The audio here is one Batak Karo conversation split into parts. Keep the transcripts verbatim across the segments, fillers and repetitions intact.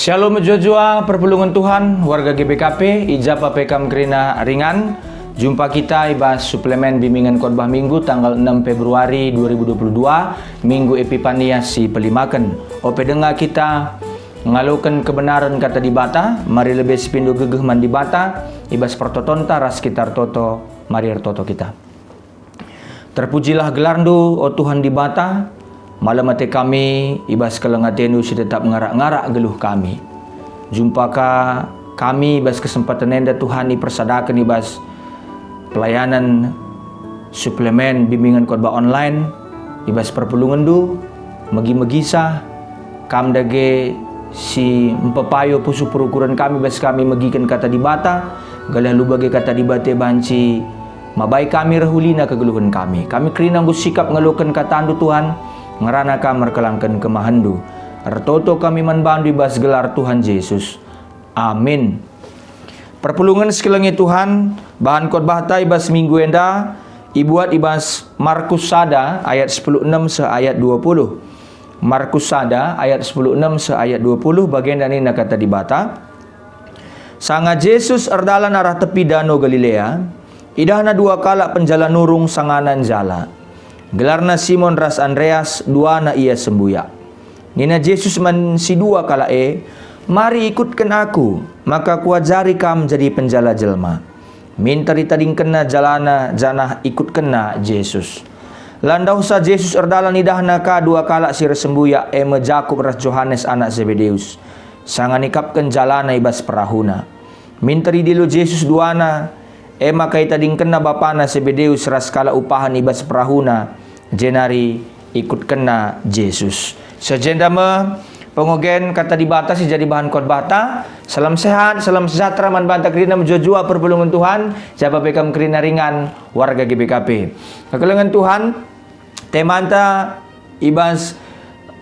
Shalom mejuah-juah perpulungen Tuhan, warga G B K P, i ja pe kam kerina ringan. Jumpa kita i bas suplemen Bimbingan Khotbah Minggu tanggal enam Februari dua ribu dua puluh dua, Minggu Epipania si pelimaken. Ope denga kita ngaloken kebenaren Kata Dibata, mari lebe si pindo gegeh man Dibata, i bas pertotonta ras kita ertoto, mari ertoto kita. Terpujilah gelarNdu, o Tuhan Dibata, malem ate kami i bas keleng ateNdu si tetap ngarak-ngarak geluh kami. Jumpa ka kami i bas kesempaten enda, Tuhan, ipersadaken i bas pelayanan suplemen Bimbingan Khotbah Online, i bas perpulungenNdu, megi-megisa, Kam dage si mpepayo pusuh perukuren kami bas kami megiken Kata Dibata, gelah labo bage Kata Dibata banci mabai kami reh ulina kegeluhen kami. Kami kerina enggo sikap ngaloken KataNdu, Tuhan, ngerana Kam erkelangken kemahenNdu. Ertoto kami man bandu i bas gelar Tuhan Jesus. Amin. Perpulungen si kelengi Tuhan, bahan khotbahta i bas minggu enda ibuat i bas Markus sada ayat sepuluh enem seh ayat dua puluh. Markus sada ayat sepuluh enem seh ayat dua puluh, bagenda nina Kata Dibata, "Sanga Jesus erdalan arah tepi Dano Galilea, idahna dua kalak penjala nurung sangana njala. Gelarna Simon ras Andreas, duana ia sembuyak." Nina Jesus man si dua kalak e, "Mari ikutken Aku, maka Kuajari kam jadi penjala jelma." Minter itadingkenna jalana janah ikutkenna Jesus. La ndauhsa Jesus erdalan, idahna ka dua kalak si ersembuyak, e me Jakup ras Johanes anak Zebedeus, sanga nikapken jalana i bas perahuna. Minter idilo Jesus duana, e maka itadingkenna bapana Zebedeus ras kalak upahen i bas perahuna, jenari ikutkenna Jesus. Seh jenda me pengogen Kata Dibata si jadi bahan khotbahta. Salam sehat, salam sejahtera man banta kerina mejuah-juah perpulungen Tuhan, i ja pe kam kerina ringan, warga G B K P. Kekelengen Tuhan, temanta i bas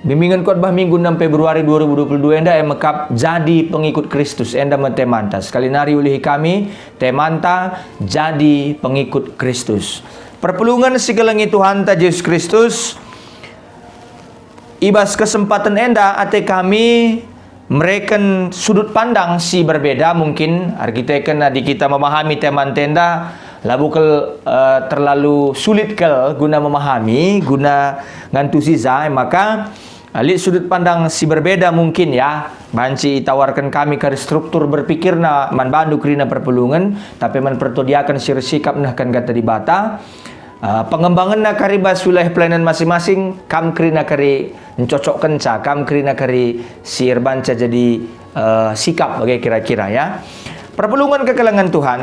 Bimbingan Khotbah Minggu enam Februari dua ribu dua puluh dua enda e mekap jadi pengikut Kristus, enda me temanta. Sekali nari ulihi kami, temanta jadi pengikut Kristus. Perpulungen si kelengi Tuhanta Jesus Kristus, i bas kesempaten enda ate kami mereken sudut pandang si berbeda mungkin, erkiteken adi kita memahami temanta enda labo kal, eh, terlalu sulit kal guna memahami, guna ngantusi ja, maka, eh, lit sudut pandang si berbeda mungkin ya, banci itawarken kami kari struktur berpikirna man bandu kerina perpulungen, tapi man pertodiaken si ersikap nehken Kata Dibata, eh, pengembangenna kari bas wilayah pelayanan masing-masing, kam kerina kari ncocokkenca, kam kerina kari si erbanca jadi, eh, sikap bage kira-kira ya. Perpulungen kekelengen Tuhan,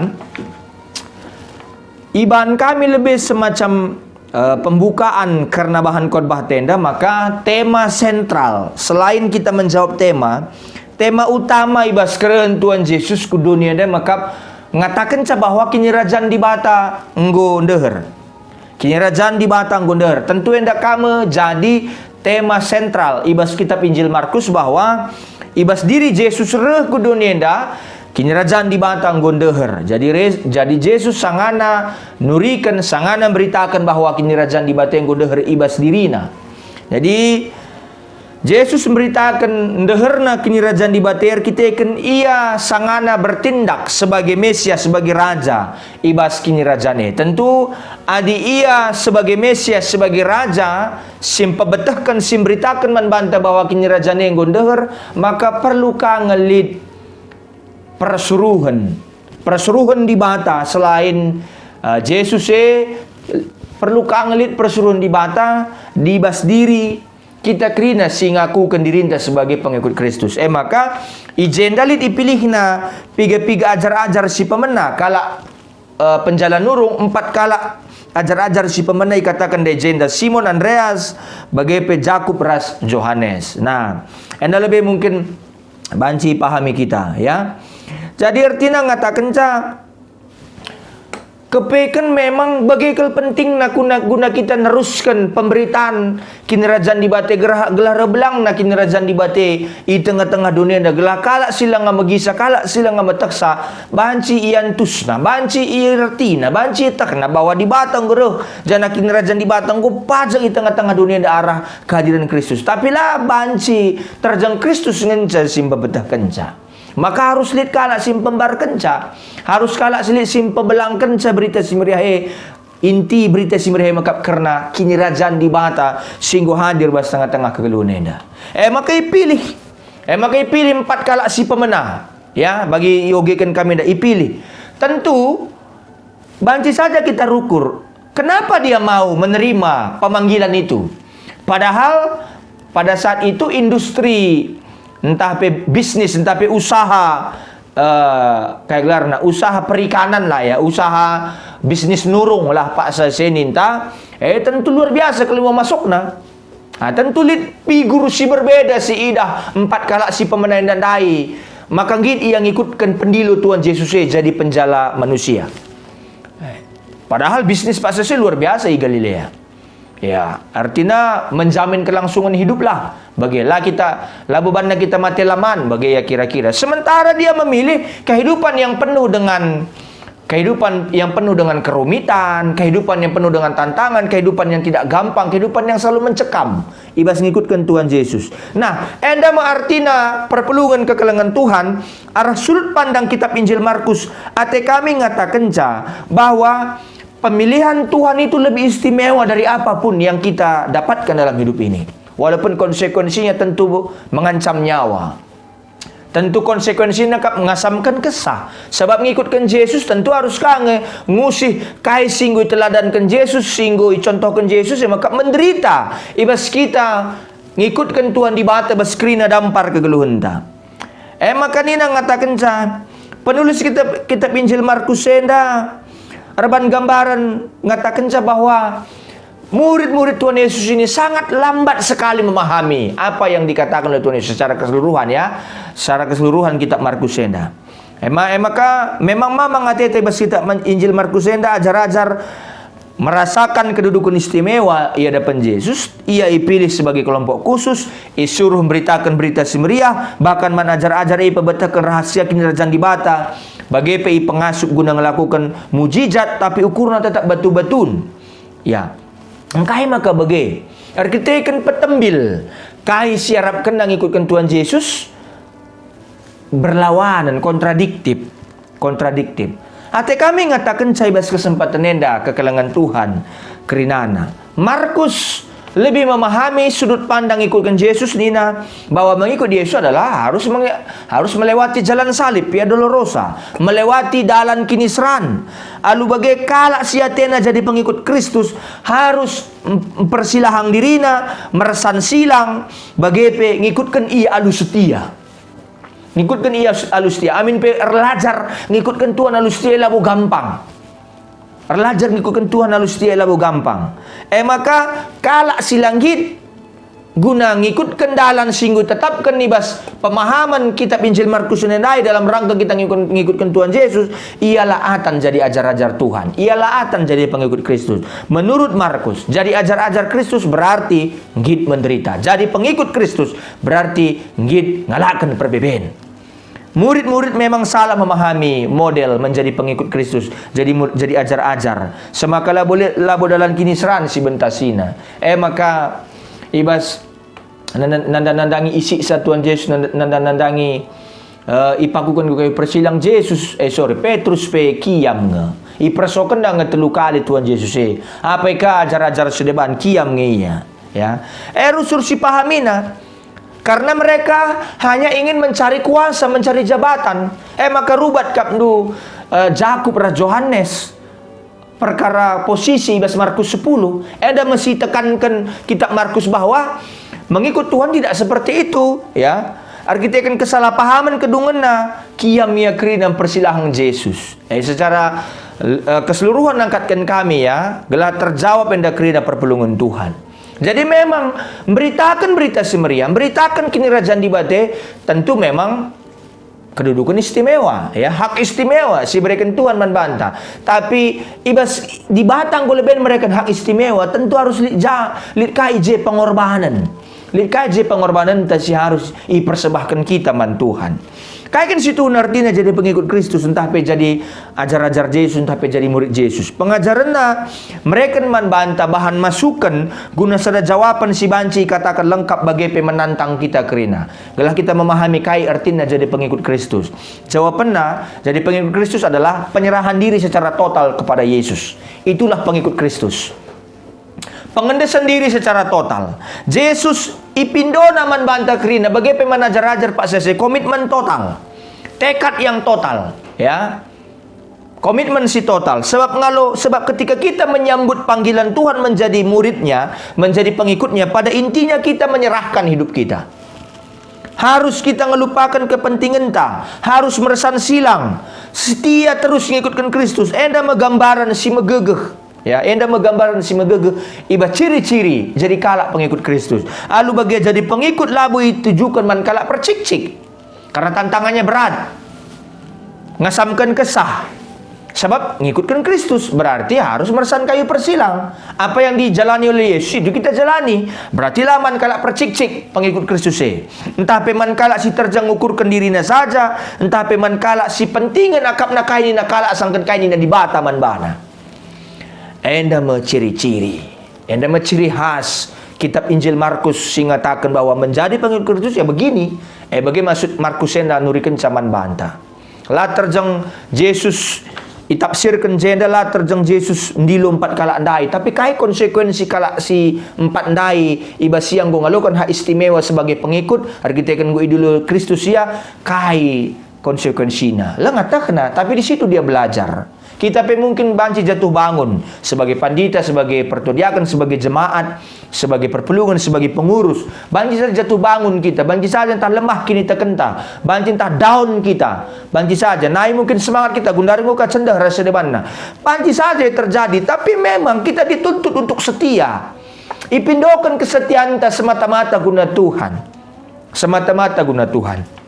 ibahan kami lebe semacam, eh, pembukaan kerna bahan khotbah enda, maka tema sentral, selain kita menjawab tema, tema utama i bas kerehen Tuhan Jesus ku dunia enda maka ngatakenca bahwa Kinirajan Dibata enggo ndeher. Kinirajan Dibata enggo ndeher. Tentu enda ka me jadi tema sentral i bas kitab Injil Markus bahwa i bas diri Jesus reh ku dunia enda, Kinirajan Dibata enggo ndeher. Jadi re-, jadi Jesus sangana nuriken, sangana mberitaken bahwa Kinirajan Dibata enggo ndeher i bas dirina. Jadi, Jesus mberitaken ndeherna Kinirajan Dibata erkiteken ia sangana bertindak sebagai Mesias, sebagai Raja i bas Kinirajan e. Tentu, adi ia sebagai Mesias, sebagai Raja, si mpebetehken, si mberitaken man banta bahwa Kinirajan e enggo ndeher, maka perlu ka nge lit persuruhen. Persuruhen Dibata selain, eh, Jesus e, perlu ka nge lit persuruhen Dibata di bas diri kita kerina si ngakuken dirinta sebagai pengikut Kristus. E maka, i jenda lit ipilihna piga-piga ajar-ajar si pemena, kalak, eh, penjala nurung, empat kalak ajar-ajar si pemena ikataken ndai jenda, Simon, Andreas, bage pe Jakup ras Johanes. Nah, enda lebe mungkin banci ipahami kita, ya. Jadi ertina ngatakenca, Kepeken memang bage kal pentingna guna, guna kita nerusken pemberitaan Kinirajan Dibata, gelah, gelah erbelangna Kinirajan Dibata i tengah-tengah doni enda, gelah kalak si langa megisa, kalak si langa metehsa, banci iantusna, banci iertina, banci ietehna bahwa Dibata enggo reh, janah Kinirajan Dibata enggo pajek i tengah-tengah doni enda arah kehadiran Kristus. Tapi la banci terjeng Kristus ngenca si mpepetehkenca. Maka arus lit kalak si mpembarkenca, arus kalak si lit si mpebelangkenca Berita Si Meriah e. Inti Berita Si Meriah e mekap kerna Kinirajan Dibata si enggo hadir bas tengah-tengah kegeluhen enda. E maka ipilih, e maka ipilih empat kalak si pemena, ya, bagi iogeken kami enda ipilih. Tentu, banci saja kita rukur, kenapa dia mau menerima pemanggilan itu? Padahal pada saat itu industri, ntah pe bisnis, ntah pe usaha, eh, kayak gelarna, usaha perikanan lah ya, usaha bisnis nurung lah paksa seni ntah, eh, tentu luar biasa kal masukna. Nah, tentu lit figur si berbeda si idah empat kalak si pemena enda ndai, maka nggit ia ngikutken pendilo Tuhan Jesus e jadi penjala manusia. Eh, padahal bisnis paksa si luar biasa i Galilea. Ya, artina menjamin kelangsungan hidup lah. Bage la kita, labo banna kita mate la man, bage ia kira-kira. Sementara dia memilih kehidupan yang penuh dengan, kehidupan yang penuh dengan kerumitan, kehidupan yang penuh dengan tantangan, kehidupan yang tidak gampang, kehidupan yang selalu mencekam. I bas ngikutken Tuhan Jesus. Nah, enda me artina perpulungen kekelengen Tuhan, arah sudut pandang kitab Injil Markus, ate kami ngatakenca bahwa pemilihan Tuhan itu lebih istimewa dari apa pun yang kita dapatkan dalam hidup ini. Walaupun konsekuensinya tentu mengancam nyawa. Tentu konsekuensinya kap ngasamken kesah. Sabap ngikutken Jesus tentu arus ka nge ngusih kai si enggo iteladanken Jesus, si enggo icontohken Jesus, e maka menderita i bas kita ngikutken Tuhan Dibata bas kerina dampar kegeluhenta. E maka nina ngatakenca, penulis kitab, kitab Injil Markus enda erban gambaran ngatakenca bahwa murid-murid Tuhan Yesus ini sangat lambat sekali memahami apa yang dikatakan oleh Tuhan Yesus secara keseluruhan, ya, secara keseluruhan kitab Markus enda. Ema, e maka memang mamang ateta i bas kitab Man-, Injil Markus enda ajar-ajar merasakan kedudukan istimewa i hadapan Jesus. Ia ipilih sebagai kelompok khusus, isuruh mberitaken Berita Si Meriah, bahkan man ajar-ajar e ipebetehken rahasia Kinirajan Dibata, bage pe ipengasup guna ngelakoken mujijat, tapi ukurna tetap batu-batun. Ya, engkai maka bage? Erkiteken petembil kai si iarapkenna ngikutken Tuhan Jesus, berlawanan, kontradiktif. Kontradiktif. Ate kami ngatakenca i bas kesempaten enda kekelengen Tuhan kerinana. Markus lebih memahami sudut pandang ngikutken Jesus nina bahwa mengikut Yesus adalah harus menge-, harus melewati jalan salib, Via Dolorosa, melewati dalan kiniseran. Alu bage kalak si atena jadi pengikut Kristus harus mem-, mempersilahang dirina, mersan silang, bage pe ngikutken Ia alu setia. Ngikutken Ia alu setia. Amin pe erlajar ngikutken Tuhan alu setia labo gampang. Erlajar ngikutken Tuhan alu setia labo gampang. E maka kalak si la nggit guna ngikutken dalan si enggo itetapken i bas pemahaman kitab Injil Markus enda ndai dalam rangka kita ngikut-, ngikutken Tuhan Jesus, ia la atan jadi ajar-ajar Tuhan. Ia la atan jadi pengikut Kristus. Menurut Markus, jadi ajar-ajar Kristus berarti nggit menderita. Jadi pengikut Kristus berarti nggit ngalaken perbeben. Murid-murid memang salah memahami model menjadi pengikut Kristus, jadi mur-, jadi ajar-ajar. Semaka labo le-, labo dalan kiniseran si bentasina. E maka, i bas nanda-, nanda-nandangi isiksa Tuhan Jesus, nanda-, nanda-nandangi, eh, ipakuken ku kayu persilang Jesus, eh, sorry, Petrus pe kiam nge. Ipersokenna nge telu kali Tuhan Jesus e. Apai ka ajar-ajar si deban, kiam nge ia. Ya. E rusur si pahamina. Karena mereka hanya ingin mencari kuasa, mencari jabatan. E maka rubat kap ndu, eh, Jakup ras Johanes. Perkara posisi i bas Markus sepuluh, enda me si itekanken kitab Markus bahwa mengikut Tuhan tidak seperti itu, ya. Erkiteken kesalahpahamen kedungenna, kiam ia kerina mpersilahang Jesus. Eh, secara, eh, keseluruhan nangkatken kami, ya, gelah terjawab enda kerina perpulungen Tuhan. Jadi memang, mberitaken Berita Si Meriah, mberitaken Kinirajan Dibata, tentu memang keduduken istimewa, ya, hak istimewa si ibereken Tuhan man banta. Tapi i bas Dibata enggo leben mereken hak istimewa, tentu harus lit ja, lit kai je pengorbanen. Lit kai je pengorbanenta si harus ipersembahken kita man Tuhan. Kai kin situhuna ertina jadi pengikut Kristus, ntah pe jadi ajar-ajar Jesus, ntah pe jadi murid Jesus. Pengajarenna mereken man banta bahan masuken guna sada jawapan si banci ikataken lengkap bage pe menantang kita kerina. Gelah kita memahami kai ertina jadi pengikut Kristus. Jawabenna, jadi pengikut Kristus adalah penyerahan diri secara total kepada Yesus. Itulah pengikut Kristus. Pengendesen diri secara total. Jesus ipindona man banta kerina, bage pe man ajar-ajar paksa si komitmen total. Tekad yang total, ya. Komitmen si total. Sebab ngalo, sebab ketika kita menyambut panggilan Tuhan menjadi muridnya, menjadi pengikutnya, pada intinya kita menyerahkan hidup kita. Harus kita ngelupaken kepentingenta, harus mersan silang, setia terus ngikutken Kristus. Enda me gambaran si megegeh. Ya, enda me gambaran si megegeh i bas ciri-ciri jadi kalak pengikut Kristus. Alu bage jadi pengikut labo itujuken man kalak percikcik. Karena tantangannya berat. Ngasamken kesah. Sebab ngikutken Kristus berarti harus mersan kayu persilang. Apa yang dijalani oleh Yesus itu kita jalani. Berarti la man kalak percikcik pengikut Kristus e. Ntah pe man kalak si terjeng ngukurken dirina saja, ntah pe man kalak si pentingen akapna kai nina kalak asangken kai nina Dibata man bana. Enda me ciri-ciri. Enda me ciri khas kitab Injil Markus si ngataken bahwa menjadi pengikut Kristus ya begini. Eh, bage maksud Markus enda nurikenca man banta. La terjeng Jesus itafsirken jenda, la terjeng Jesus ndilo empat kalak ndai. Tapi kai konsekuensi kalak si empat ndai i bas ia enggo ngaloken hak istimewa sebagai pengikut, erkiteken enggo idilo Kristus ia? Kai konsekuensina? Langa tehna, tapi di situ dia belajar. Kita pe mungkin banci jatuh bangun sebagai pandita, sebagai pertua diaken, sebagai jemaat, sebagai perpulungen, sebagai pengurus. Banci saja jatuh bangun kita, banci saja ntah lemah kinitekenta, banci ntah down kita, banci saja nai mungkin semangat kita, gundari enggo ka cendeh ras debanna. Banci saja terjadi, tapi memang kita dituntut untuk setia. Ipindoken kesetianta semata-mata guna Tuhan. Semata-mata guna Tuhan.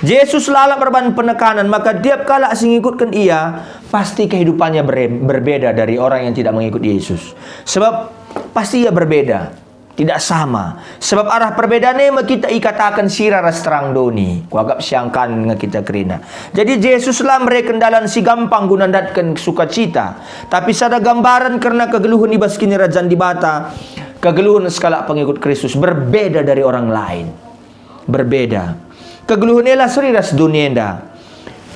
Jesus lalap erban penekanan, maka tiap kalak si ngikutken Ia pasti kehidupannya bere-, berbeda dari orang yang tidak mengikut Yesus. Sebab pasti ia berbeda, tidak sama. Sebab arah perbedaan e me kita ikataken sira ras terang doni. Kuakap siangkan nge kita kerina. Jadi Jesus la mereken dalan si gampang guna ndatken sukacita, tapi sada gambaran kerna kegeluhen i bas Kinirajan Dibata. Kegeluhen sekalak pengikut Kristus berbeda dari orang lain. Berbeda. Kegeluhen e la seri ras doni enda.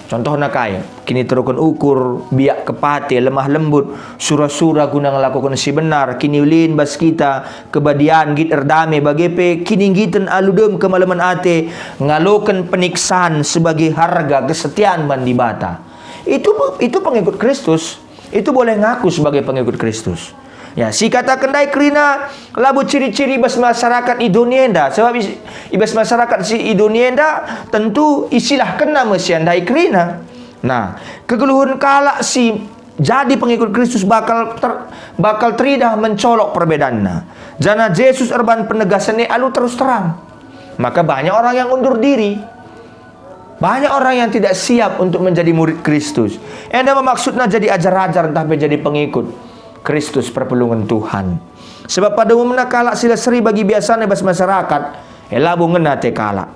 Contohna kai? Kiniteruken ukur, biak kepate, lemah lembut, sura-sura guna ngelakoken si benar, kiniulin bas kita, kebadian, nggit erdame, bage pe kininggiten alu dem kemalemen ate, ngaloken peniksan sebagai harga kesetian man Dibata. Itu, itu pengikut Kristus. Itu boleh ngaku sebagai pengikut Kristus. Ya, si kataken ndai kerina labo ciri-ciri i bas masyarakat i doni enda, sebab i, i bas masyarakat si i doni enda tentu isilahkenna me si ndai kerina. Nah, kegeluhen kalak si jadi pengikut Kristus bakal ter-, bakal teridah mencolok perbedaanna. Janah Jesus erban penegasen e alu terus terang. Maka banyak orang yang undur diri. Banyak orang yang tidak siap untuk menjadi murid Kristus. Enda me maksudna jadi ajar-ajar ntah pe jadi pengikut Kristus perpulungen Tuhan. Sebab pada umumna kalak si la seri bagi biasana i bas masyarakat, e labo ngena ate kalak.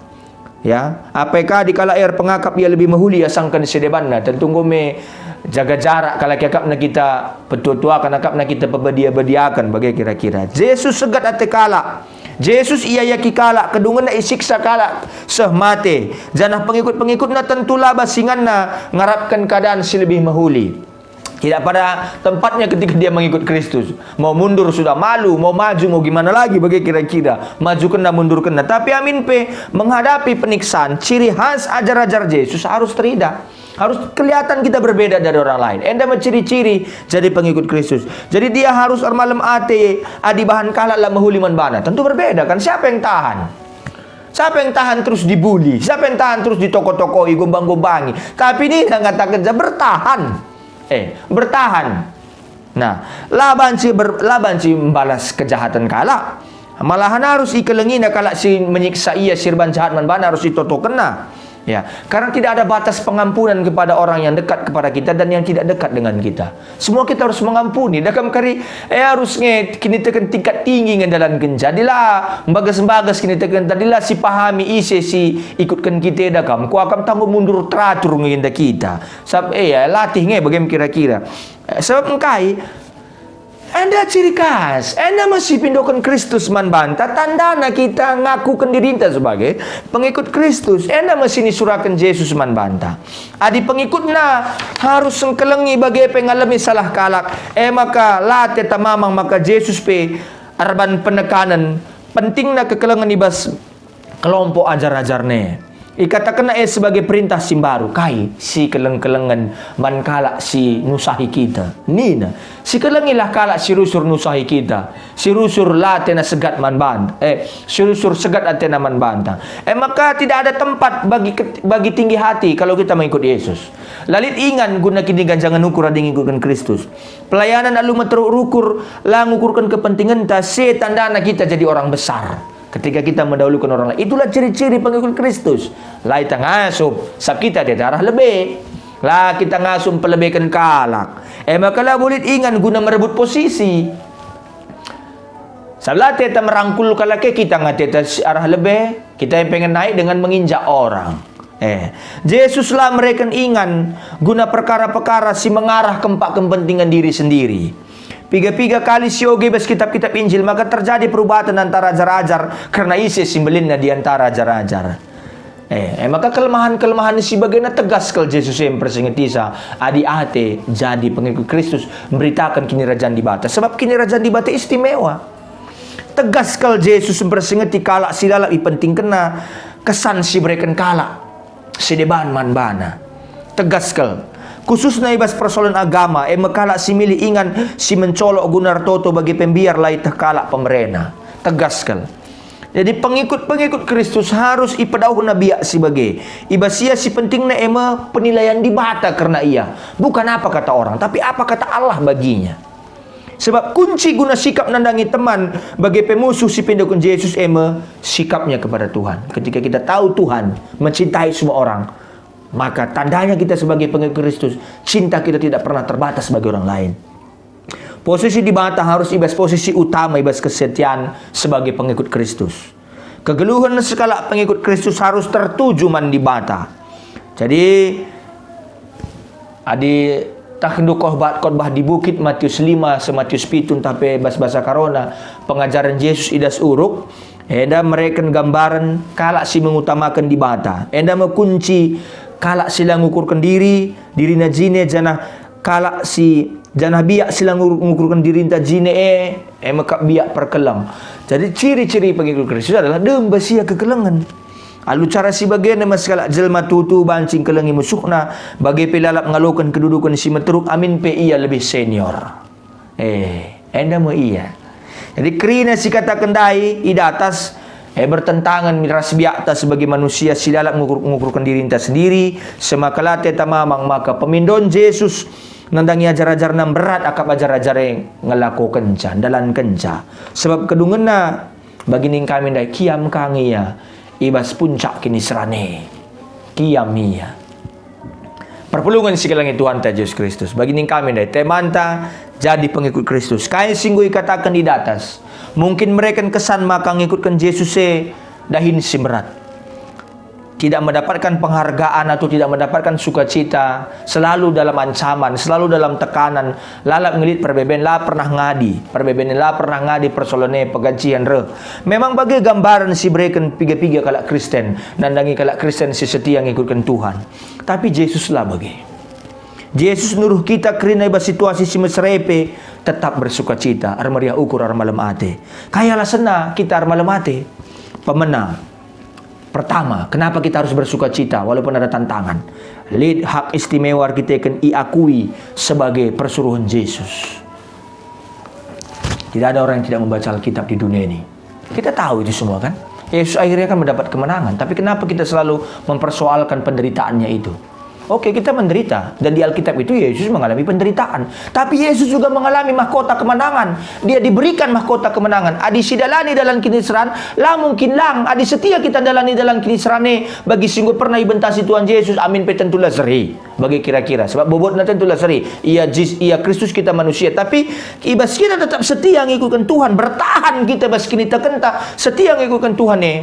Ya, apai kadi kalak e erpengakap ia lebih mehuli asangken si debanna, tentu enggo me jaga jarak kalak akapna kita petua-tuaken, akapna kita pebadia-badiaken, bage kira-kira. Jesus segat ate kalak. Jesus iayaki kalak, kedungenna isiksa kalak seh mate, janah pengikut-pengikutna tentu la bas inganna ngarapken keadaan si lebih mehuli. Tidak pada tempatnya ketika dia mengikut Kristus. Mau mundur sudah malu, mau maju, mau gimana lagi bage kira-kira. Majukenna, mundurkenna. Tapi amin pe menghadapi peniksaan, ciri khas ajar-ajar Jesus harus teridah. Harus kelihatan kita berbeda dari orang lain. Enda me ciri-ciri jadi pengikut Kristus. Jadi dia harus ermalem ate adi bahan kalak la mehuli man bana. Tentu berbeda kan? Siapa yang tahan? Siapa yang tahan terus dibuli? Siapa yang tahan terus ditoko-tokoi, gombang-gombangi? Tapi nina ngatakenca bertahan. Eh, bertahan. Nah, la banci ber-, la banci mbalas kejahatan kalak. Malahan arus ikelengina kalak si menyiksa ia, si erban jahat man bana arus itotokenna. Ya, karena tidak ada batas pengampunan kepada orang yang dekat kepada kita dan yang tidak dekat dengan kita. Semua kita harus mengampuni. Dah kam kari, eh, arus nge kiniteken tingkat tinggi nge dalanken. Jadilah mbages-mbages kiniteken, jadilah si pahami ise si ikutken kita dah kam. Kuakap tanggung mundur teratur nge enda kita. Sab, eh, ya, latih nge bagem kira-kira. Eh, sebab engkai? Enda ciri khas, enda me si pindoken Kristus man banta, tandana kita ngakuken dirinta sebagai pengikut Kristus, enda me si nisuraken Jesus man banta. Adi pengikutna harus engkelengi bage pe ngalemi salah kalak, e maka la teta mamang maka Jesus pe erban penekanen pentingna kekelengen i bas kelompok ajar-ajarNa. Ikatakenna e sebagai perintah si mbaru, kai si keleng-kelengen man kalak si nusahi kita. Nina, "Sikelengilah kalak si rusur nusahi kita, si rusur la atena segat man banta, eh, si rusur segat atena man banta." E maka tidak ada tempat bagi ket-, bagi tinggi hati kalau kita mengikut Yesus. La lit ingan guna kiniganjangen ukur adi ngikutken Kristus. Pelayanan alu meteruk rukur la ngukurken kepentingenta, se tandana kita jadi orang besar. Ketika kita mendahulukan orang lain, itulah ciri-ciri pengikut Kristus. La kita ngasup, sab kita dia darah lebe. La kita ngasup pelebeken kalak. E maka la bulit ingan guna merebut posisi. Sab la teta merangkul kalak e kita ngateta si arah lebe, kita yang pengen naik dengan menginjak orang. Eh, Jesus la mereken ingan guna perkara-perkara si mengarah kempak kepentingan diri sendiri. Piga-piga kali sioge bas kitab-kitab Injil, maka terjadi perubaten antara ajar-ajar kerna ise si mbelinna di antara ajar-ajar. Eh, eh, maka kelemahan-kelemahan si bagena tegas kal Jesus e mpersingeti sa adi ate jadi pengikut Kristus, mberitaken Kinirajan Dibata. Sebab Kinirajan Dibata istimewa. Tegas kal Jesus mpersingeti kalak si lalap ipentingkenna kesan si bereken kalak si deban man bana. Tegas kal. Khususna i bas persoalan agama, e me kalak si milih ingan si mencolok guna ertoto bagi pembiar la ieteh kalak pemerena. Tegas kal. Jadi pengikut-pengikut Kristus harus ipedauhna biak si bage. I bas ia si pentingna e me penilaian Dibata kerna ia. Bukan apa kata orang, tapi apa kata Allah baginya. Sebab kunci guna sikap nandangi teman bage pe musuh si pindoken Jesus e me sikapnya kepada Tuhan. Ketika kita tahu Tuhan mencintai semua orang, maka tandanya kita sebagai pengikut Kristus, cinta kita tidak pernah terbatas bagi orang lain. Posisi Dibata harus i bas posisi utama i bas kesetian sebagai pengikut Kristus. Kegeluhen sekalak pengikut Kristus harus tertuju man Dibata. Jadi, adi tahndu khotbah, khotbah di bukit, Matius lima, se Matius pitu, ntah pe bas basa Karona, pengajaren Jesus i das uruk, enda mereken gambaren kalak si mengutamaken Dibata. Enda me kunci kalak si la ngukurken diri, dirina jine, janah kalak si, janah biak si la ngur-, ngukurken dirinta jine e, e me kap biak perkeleng. Jadi ciri-ciri pengikut Kristus adalah dem bas ia kekelengen. Alu cara si bagenda me sekalak jelma tuhu banci ngkelengi musuhna, bage pe lalap ngaloken keduduken si meteruk amin pe ia lebih senior. Eh, enda me ia. Jadi kerina si kataken ndai i datas, eh, bertentangan ras biakta sebagai manusia si lalap ngukur, ngukurken dirinta sendiri, semaka la teta mamang maka pemindon Jesus nandangi ajar-ajarna mberat akap ajar-ajar e ngelakokenca, ndalankenca. Sebab kedungenna bagi nina kami ndai, kiam ka nge ia i bas puncak kiniseran e. Kiam ia. Perpulungen si kelengi Tuhanta Jesus Kristus. Bagi nina kami ndai, temanta jadi pengikut Kristus. Kai si enggo ikataken i datas? Mungkin mereken kesan maka ngikutken Jesus e dahin si mberat. Tidak mendapatkan penghargaan atau tidak mendapatkan sukacita, selalu dalam ancaman, selalu dalam tekanan, lalap ngelit perbeben, la pernah ngadi. Perbeben la pernah ngadi persoalan e, pegajian reh. Memang bage gambaren si bereken piga-piga kalak Kristen, nandangi kalak Kristen si setia ngikutken Tuhan. Tapi Jesus la bage. Jesus nuruh kita kerina i bas situasi si mesera e pe tetap bersukacita, ermeriah ukur, ermalem ate. Kai alasenna kita ermalem ate? Pemena. Pertama, kenapa kita harus bersukacita walaupun ada tantangan? Lit hak istimewa erkiteken iakui sebagai persuruhen Jesus. Tidak ada orang yang tidak membaca Alkitab di dunia ini. Kita tahu itu semua, kan? Yesus akhirnya kan mendapat kemenangan. Tapi kenapa kita selalu mempersoalkan penderitaannya itu? Oke, kita menderita. Dan di Alkitab itu Yesus mengalami penderitaan. Tapi Yesus juga mengalami mahkota kemenangan. Dia diberikan mahkota kemenangan. Adi sidalani dalan kiniseran, la mungkin lang. Adi setia kita dalani dalan kiniseran e, bagi si enggo pernah ibentasi Tuhan Yesus, amin pe tentu la seri. Bagi kira-kira. Sebab bobotna tentu la seri. Ia Jis-, ia Kristus, kita manusia. Tapi i bas kita tetap setia ngikutken Tuhan, bertahan kita bas kinitekenta, setia ngikutken Tuhan e.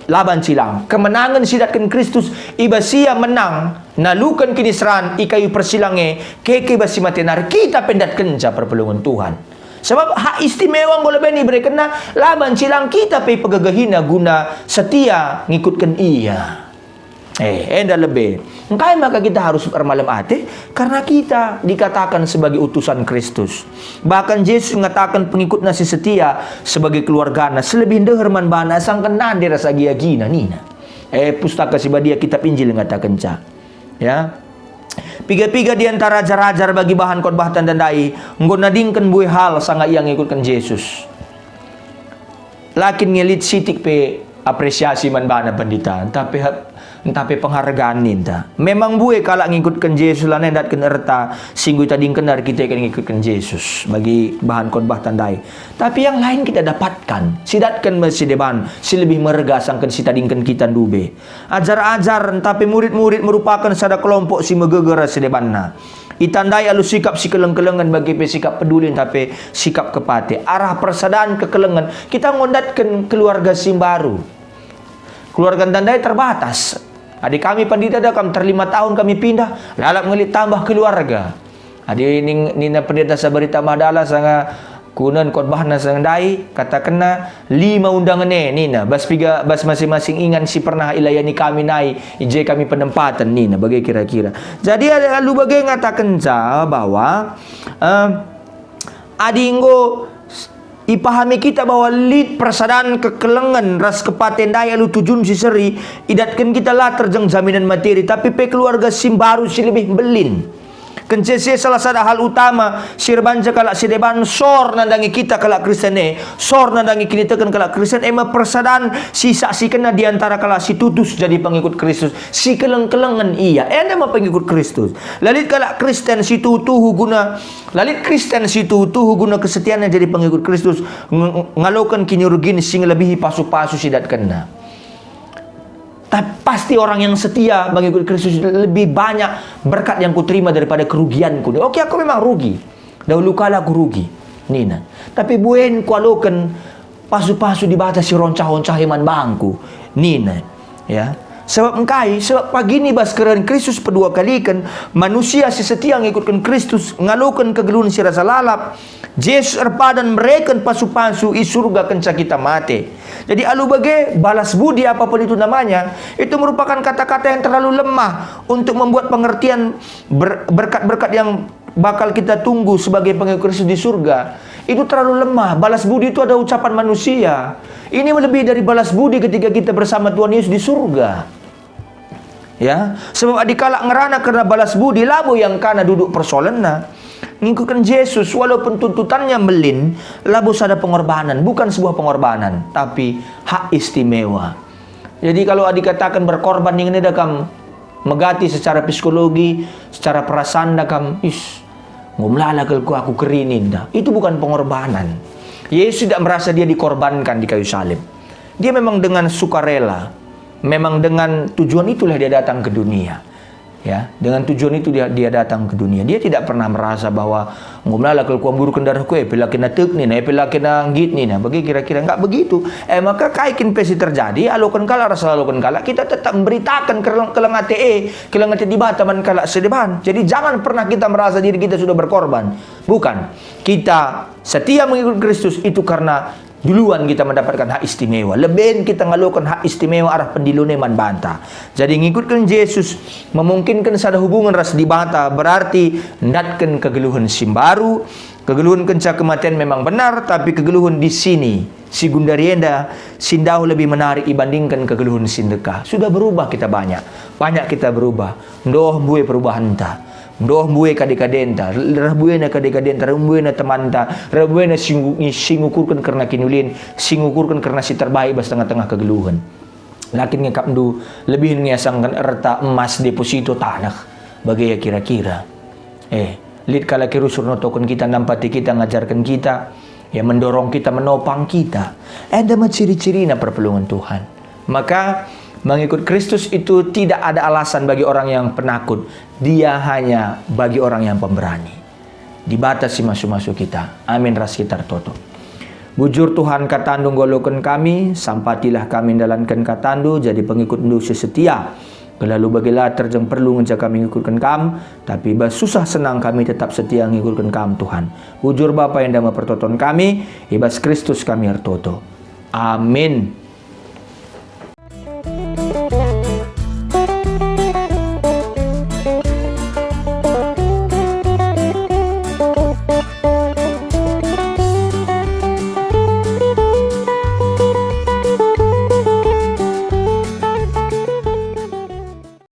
La banci lang. Kemenangen si datken Kristus, i bas Ia menang, naluken kiniseran i kayu persilang e, keke bas si mate nari kita pe ndatkenca perpulungen Tuhan. Sebab hak istimewa enggo leben iberekenNa, la banci lang kita pe ipegegehina guna setia ngikutken Ia. Eh, enda lebe. Engkai maka kita harus ermalem ate? Karena kita dikatakan sebagai utusan Kristus. Bahkan Jesus ngataken pengikutNa si setia sebagai keluargaNa, si lebih ndeher man baNa asangken nande ras agi-agiNa, nina. Eh, Pustaka Si Badia, Kitab Injil ngatakenca. Ya. Piga-piga di antara ajar-ajar bagi bahan khotbahta ndai enggo nadingken mbue hal sanga ia ngikutken Jesus. La kin nge lit sitik pe apresiasi man bana pendeta, ntah pe, ntah pe penghargaan ninta. Memang mbue kalak ngikutken Jesus lanai ndatken erta si enggo itadingkenna erkiteken ngikutken Jesus bagi bahan khotbahta ndai. Tapi yang lain kita dapatkan. Si datken me si deban, si lebih merga asangken si tadingken kita ndube. Ajar-ajar ntah pe murid-murid merupaken sada kelompok si megegeh ras si debanna. Itandai alu sikap si keleng-kelengen, bage pe sikap peduli ntah pe sikap kepate. Arah persadan kekelengen, kita enggo ndatken keluarga si mbaru. Keluarganta ndai terbatas. Adi kami pandita da kam terlima tahun kami pindah, lalap nge lit tambah keluarga. Adi ning-, nina pendeta Sabarita Madala sanga kunen khotbahna sanga ndai, katakenna, "Lima undangen e," nina, "bas piga, bas masing-masing ingan si pernah ilayani kami nai, i je kami penempaten," nina, bage kira-kira. Jadi, alu bage ngatakenca bahwa, eh, adi enggo s-, ipahami kita bahwa lit persadan kekelengen ras kepate ndai alu tujun si seri, idatken kita la terjeng jaminan materi, tapi pe keluarga si mbaru si lebih mbelin. Kenca si e salah sada hal utama si erbanca kalak si deban sor nandangi kita kalak Kristen e, sor nandangi kiniteken kalak Kristen e me persadan si isaksikenna di antara kalak si tutus jadi pengikut Kristus, si keleng-kelengen ia. Enda me pengikut Kristus. La lit kalak Kristen si tuhu-tuhu guna, la lit Kristen si tuhu-tuhu guna kesetianna jadi pengikut Kristus, ng-, ngaloken kinirugin si ngelebihi pasu-pasu si idatkenna. Tapi pasti orang yang setia mengikuti Kristus lebih banyak berkat yang kuterima daripada kerugianku. Oke, aku memang rugi. Dahulu kala aku rugi, nina. Tapi buen kualoken pasu-pasu Dibata si roncah-oncahi man bangku, nina. Ya. Sebab engkai? Sebab pagi ni bas keren Kristus pedua kaliken, manusia si setia ngikutken Kristus, ngaloken kegeluhen si rasa lalap, Jesus erpadan mereken pasu-pasu i surga kenca kita mate. Jadi alu bage, balas budi apapun itu namanya, itu merupakan kata-kata yang terlalu lemah untuk membuat pengertian ber-, berkat-berkat yang bakal kita tunggu sebagai pengikut Kristus di surga. Itu terlalu lemah. Balas budi itu ada ucapan manusia. Ini lebih dari balas budi ketika kita bersama Tuhan Yesus di surga. Ya, sebab adi kalak ngerana kerna balas budi, labo iangkana duduk persoalenna. Ngikutken Jesus, walaupun tuntutannya melin, labo sada pengorbanan, bukan sebuah pengorbanan, tapi hak istimewa. Jadi kalau dikatakan berkorban, ningen eda kam megati secara psikologi, secara perasaan dah kam, "Is, enggo melala kal ku aku keri," ninta. Itu bukan pengorbanan. Yesus tidak merasa dia dikorbankan di kayu salib. Dia memang dengan sukarela. Memang dengan tujuan itulah dia datang ke dunia. Ya, dengan tujuan itu dia, dia datang ke dunia. Dia tidak pernah merasa bahwa, "Enggo melala kal kuamburken darahku, eh, pe la kena tek nina, eh, pe la kena nggit nina." Bagi kira-kira, enggak begitu. Eh, maka kai kin pe si terjadi, aloken kalak ras aloken kalak, kita tetap memberitakan keleng, keleng ate e, keleng ate Dibata man kalak si deban. Jadi jangan pernah kita merasa diri kita sudah berkorban. Bukan. Kita setia mengikut Kristus itu karena duluan kita mendapatkan hak istimewa. Leben kita ngaloken hak istimewa arah pendilon e man banta. Jadi ngikutken Jesus memungkinken sada hubungen ras Dibata, berarti ndatken kegeluhen si mbaru. Kegeluhen kenca kematen memang benar, tapi kegeluhen di sini, si gundari enda, si ndauh lebih menarik ibandingken kegeluhen si ndekah. Sudah berubah kita banyak. Banyak kita berubah. Ndoh mbue perubahenta. Ndoh mbue kade-kadenta, reh mbuena kade-kadenta, reh mbuena temanta, reh mbuena si ngu-, si ngukurken kerna kiniulin, si ngukurken kerna si terbaik bas tengah-tengah kegeluhen. La kin nge akapndu lebih nge asangken erta, emas, deposito, taneh. Bage ia kira-kira. Eh, lit kalak si rusur notoken kita, nampati kita, ngajarken kita, ya, mendorong kita, menopang kita. Enda me ciri-cirina perpulungen Tuhan. Maka, mengikut Kristus itu tidak ada alasan bagi orang yang penakut. Dia hanya bagi orang yang pemberani. Dibata si masu-masu kita. Amin, ras kita ertoto. Bujur Tuhan, kataNdu nggeluhken kami, sampatilah kami ndalanken kataNdu, jadi pengikutNdu si setia. Kelalu bagila terjeng perlu ngenca kami ngikutken Kam, tapi bas susah senang kami tetap setia ngikutken Kam, Tuhan. Bujur Bapa, enda me pertoton kami, i bas Kristus kami ertoto. Amin.